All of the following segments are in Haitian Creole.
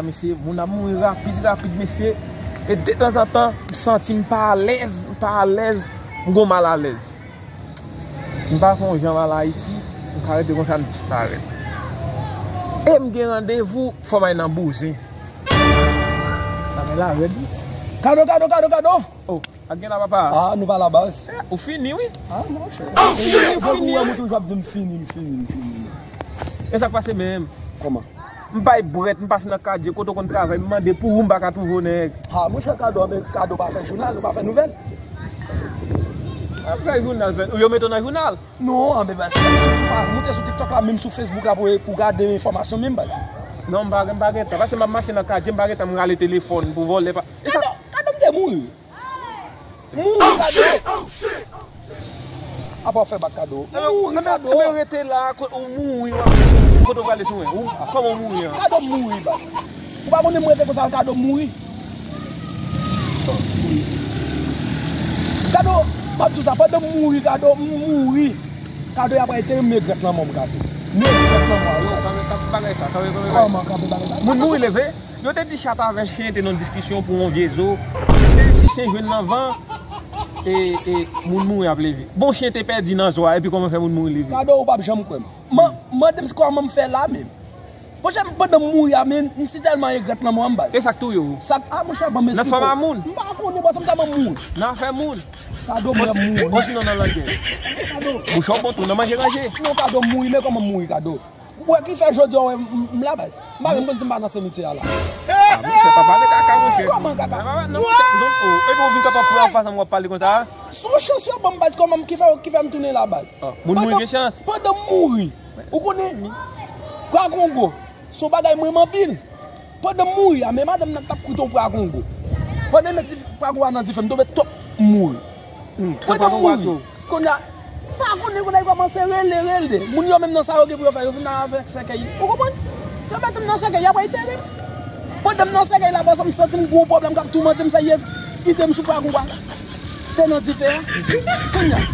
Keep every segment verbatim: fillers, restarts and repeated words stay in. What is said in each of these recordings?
Mesye, moun ap mouri rapid, rapid, mesye. E detanzantan, m santi m pa alèz, m pa alèz, m gon malalèz. Si m pa fè yon jan m al Ayiti, m ka rete konsa, m disparèt. E m gen randevou, fò m al nan bouzen. Bagay la rèd, wi. Kado, Kado, Kado, Kado! Oh, ak gen la, papa? Ah, nou pa la baz. Eh, ou fini, wi. Ah, monchè. Ou fini, ou fini. Ou wè m toujou ap di m fini, m fini, m fini. E sa k pase menm? Kòman? M bay brèt, m pase nan katye kote w konn travay, m mande pou ou, m pa ka twouve w nèg. Ha, monchè, Kado, anben Kado pa fè jounal, ou pa fè nouvèl? Ap fè jounal, fè, yo mete w nan jounal? Non, anben, baz, pa moute sou TikTok la, menm sou Facebook la pou, pou gade enfòmasyon menm, baz. Non, m pa, m pa gen tan, paske m ap mache nan katye, m pa gen tan, m rale telefòn pou vòlè, pa. Kado, Kado, m te mouri. Mouri, Kado. Apa w fè bak, Kado? Mouri, Kado. Ebyen, rete la, kote ou mouri, w ap, kote w prale sou mwen? Ou, kòman w mouri an? Kado mouri, baz. Ou pa konnen mwen te konsa, Kado mouri. Kado, m ap di w sa, pandan m mouri, Kado, m mouri. Kado, y ap antere m, men grèt lanmò m, Kado. Men grèt lanmò, yo. Kanpe, kanpe bagay sa, kanpe, kanpe bagay sa. Kòman kanpe bagay sa? Moun mouri leve? Yo te di chat avè chen te nan diskisyon pou yon vye zo. Te di si chen jwenn nan van, e, e, moun mouri ap leve. Bon, chen te pèdi nan zo a, epi kòman fè moun mouri leve? Kado, ou p ap janm kwè m. Man, mande m kòman m fè la menm. Monchè, pandan m mouri a, men, m si tèlman regrèt lanmò a, m baz. E sa k touye w? Sa k, a, monchè, ban m esplike w. Nan fòm a moun? M pa konnen, baz, m tèlman mouri. Nan afè moun? Kado, mwen ap mouri. Osinon nan langèt. Kado. Bouch ou bon tou, nan manje ranje. Non, Kado, m mouri, men kòman m mouri, Kado? Ou wè ki fè jodi a w wè m, m, m la, baz. M pa menm konn si m pa nan simityè a la. Ah, monchè, pa pale kaka, monchè. Kòman kaka? Ah, non, monchè, non, oh, epi w vin kanpe pran anfas mwen, w ap pale konsa? Se yon chans yo ban m, baz, kòman m, ki fè, ki fè m tounen la, baz. Ah, moun mouri gen chans. Pandan m mouri, ou konnen, Pragongo, se yon bagay m renmen anpil. Pandan m mouri a, men madanm nan t ap kwit yon Pragongo. Pandan m met Pragongo a nan dife, m tonbe twòp, m mouri. Hmm, pandan m mouri. Kounye a, pa konnen kounye a, li kòmanse rele, rele. Moun yo menm nan sa yo gen pou yo fè, yo vin nan avèk sèkèy. Ou konprann? Yo mete m nan sèkèy, y ap entere m. Pandan m nan sèkèy la, baz, m santi m gon pwoblèm k ap toumante m, sa ye ide m sou Pragongo a. Te nan dife a. Kounye a,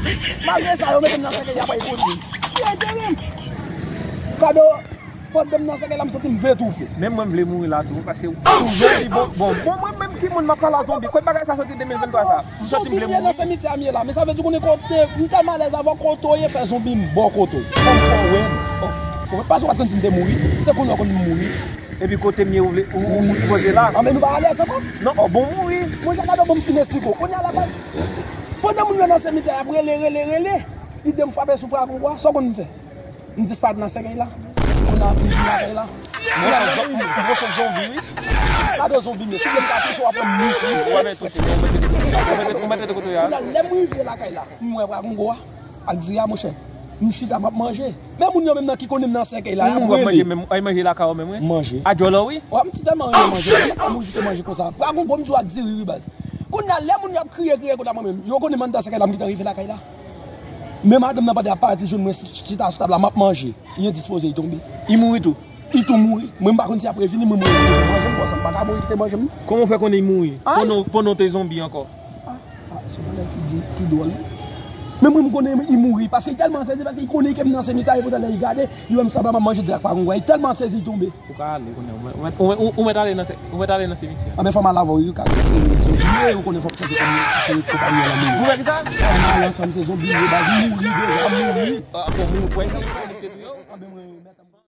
malgre sa, yo mete m nan sèkèy, y ap entere m. Yo entere m. Kado. Pandan m nan sèkèy la, m santi m vle toufe. Menm mwen, m vle mouri la tou, paske ou zonbi, bon, bon, bon, mwen menm ki moun m ap pale a zonbi? Kot bagay sa soti de mil venntwa sa? M santi m vle mouri. Zonbi m ye nan simityè a m ye la, men sa vle di konnen kote, m tèlman alèz avè w, kote w ye, fè zonbi m ba w kote w. Fò m fè w wè m. Oh, paske w pa t konn si m te mouri, se kounye a w konn m mouri. Epi kote m ye, ou vle, ou, ou, ou sipoze la? Anben nou pa alèz ankò? Non, oh, bon mouri. Monchè, Kado, ban m fin esplike w. Kounye a la, baz, pandan moun yo nan simityè a, y ap rele, rele, rele, ide m frape sou Pragongo a, sa w konn m fè? M disparèt nan sèkèy la. Kounye a m vin lakay la. Mwen, mwen, mwen, mwen se zonbi, wi. Gade zonbi, men si m pa touche w, w ap pran mou. Ou pa mèt touche, non, ou mèt touche. Ou mèt touche kote w ye a. Kounye a, lè m rive lakay la, m wè Pragongo a ak diri a, monchè. M chita, m ap manje. Men moun yo menm nan ki konnen m nan sèkèy la, y ap rele. Ou ap manje menm, ay manje lakay ou menm, wi? M manje. A djòlò, wi? Wè, m ti tèlman renmen manje, m pa mouri kite manje konsa. Pragongo, m di w ak diri, wi, baz. Kounye a, lè moun yo ap kriye, kriye konsa, mwen menm, yo konnen m anndan sèkèy la, m gentan rive lakay la. Men madanm nan pandan y ap parèt, li jwenn mwen chita sou tab la, m ap manje. Li endispoze, li tonbe. Li mouri tou? Li tou mouri. Mwen, m pa konn si y ap revini, mwen, mwen kite manje m, konsa m pa ka mouri kite manje m. Kòman w fè konnen li mouri? Pandan, pandan w te zonbi ankò? Ah, ah, se yon bagay ki di, ki dwòl. Men mwen, m konnen li mouri, paske li tèlman sezi, paske li konnen ke m nan simityè, epi lè li gade, li wè m sou tab la, m ap manje dirèk pa konn wè. Li tèlman sezi, li tonbe. Ou ka ale kounye a. Ou mèt, ou mèt, ou mèt, ou mèt ale nan se-, ou mèt ale nan simityè. Anben, fò m al avè w, wi, ou ka kite se zonbi ye, ou konnen fò m chanje kòm se konpayi an nan men. Ou fè kisa? Fò m ale ansanm, se zonbi ye, baz, mouri deja, mouri. Ah, bon, mouri, kwè sa ou konekte tou yo? Anben, mwen, mèt